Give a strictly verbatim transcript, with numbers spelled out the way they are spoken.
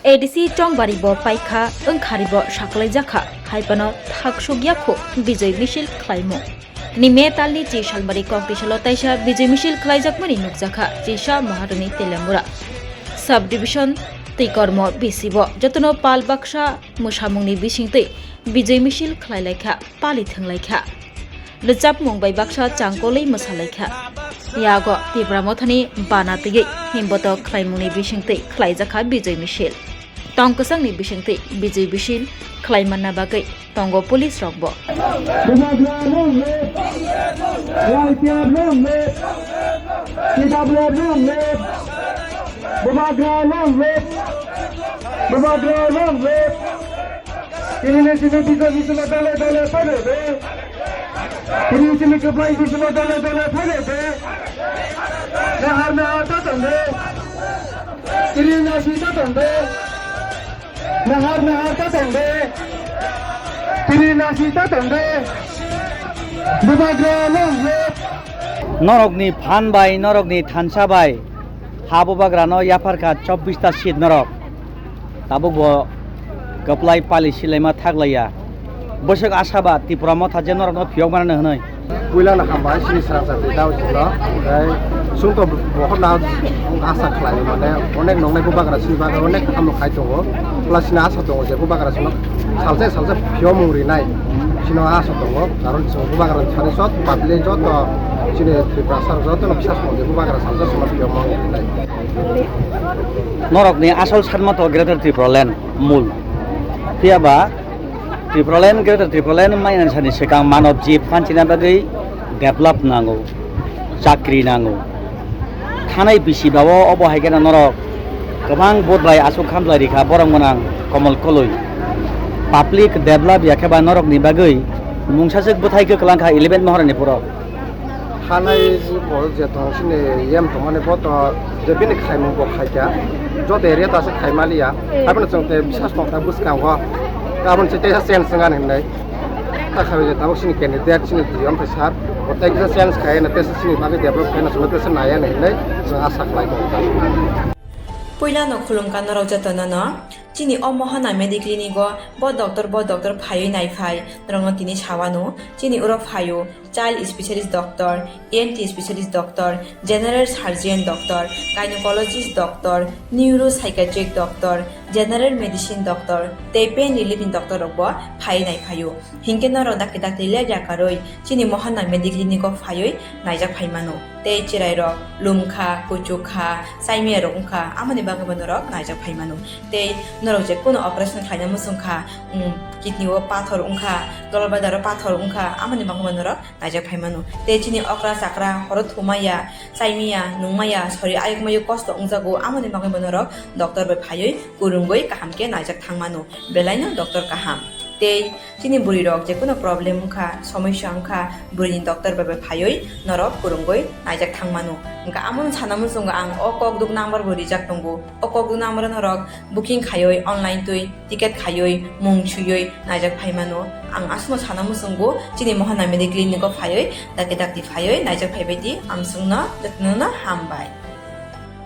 A D C Chongbari bo paikha, wngkhari bo saklaijakha, hai phano thaksukya kho Bijay misil khlaimung. Ni May talni chi salmari kok tisalo taisa Bijay misil khlaijakmani nukjakha Chisa Maharani Telamura. Sub division tei kormo bisibo jotono pal baksa mwsamungni bisingtwi Bijay misil khlailaikha, pali thwnglaikha. Rwchapmung bai baksa changkolwi mwsalaikha. Yago Tipra Mothani bana twiwi himbotok khlaimungni bisingtwi khlaijakha Bijay misil. Tong kwchangni bisingtwi Bijay misil khlaimanna bagwi tongo police rokbo. Bubagra long live! Y P F long live! T W F long live! Bubagra long live! Bubagra long live! Tini ni sini Bijay misil dole dole phailai de. Tini ni sini kwplai misil dole dole phailai de. Nahar nahar ta tong de. Tini nasi ta tong de. Nahar nahar ta tong de. Tini nasi ta tong de. Bubagra long live. Norokni phan bai, norokni thansa bai ha bubagrano yapharkha chobbish ta seat norok. Tabukbo kwplai pali silaima thaklaiya. Bwswk asaba Tipra Motha je norokno phiyok manani hwnwi. Puila no hambai sini srang sa twi dao chwlo. Tei sung to bohor na asa khlai mane onek nongnai bubagra sini bagwi onek hamno khai tongo. Pla sini asa tongo je bubagra sino salsa salsa phiyomung rinai. Sino asa tongo. Karon chwng bubagra sari sot public joto sini Tripura sar joto no bisas mo je bubagra salsa sino phiyomung rinai. Norokni asol sanma to Greater Tipraland mul. Phiya ba Tipraland, Greater Tipraland mainani sani swkang manob jib phanchina bagwi develop nango, chakri nango. Thanai bisi bao obo hai kheno norok kwbang vote bai aswk khamlai rikha borok mwnang Komol Koloi. Public develop ya khe ba norokni bagwi mungsaswk bwthai kwklang kha eleven mohorni puro. Hanai bo je tong sini yem tongmani bo to je bini khaimung bo khaikha. Joto area ta se khaimaliya. Aboni chwng te bisas tong ta bwskango. Aboni se teisa change wngani hinwi. Ta khawi je tabuk sini candidate sini D M te sir. Bo teisa change khai na teisa sini bagwi develop khai na chwng teisa naya ni hinwi chwng asa khlai tongo. Puila no khulumkha norok joto no no. Chini o Mohana Mediclinic o bo doctor bo doctor phaiwi naiphai norokno tini sawano chini uro phaio. Child specialist doctor, E N T specialist doctor, general surgeon doctor, gynecologist doctor, neuropsychiatric doctor, general medicine doctor, tei pain relief ni doctor rok bo phai nai phaio. Hinkhe norok dakti dakti ler yakarwi chini Mohana Mediclinic o phaiwi naijak phai mano. Tei cherai rok lumkha, kuchukha, saimia rok wngkha, amoni bagwi bo norok naijak phai mano. Tei norok je kuno operation khlaina muchungkha, um, kidney o pathor wngkha, gallbladder o pathor wngkha, amoni bagwi bo norok naijak phai mano. Tei chini okra chakra horo thumaya, chaimaya, nungmaya, sori ayuk mayuk kosto wngjago, amoni bagwi bo norok doctor bai phaiwi kwrwngwi kaham khe naijak thang mano. Belai no doctor kaham. Tei chini bwrwi rok je kuno problem wngkha, somosya wngkha, bwrwi ni doctor bai bai phaiwi norok kwrwngwi naijak thang mano. Wngkha amo no sana muchungo ang o kok duk number bo rijak tongo. O kok duk number o norok booking khaiwi online twi ticket khaiwi mung swiwi naijak phai mano. Ang aswkno sana muchungo chini Mohana Mediclinic o phaiwi dakti dakti phaiwi naijak phai bai di, ang chwngno jotono no hambai.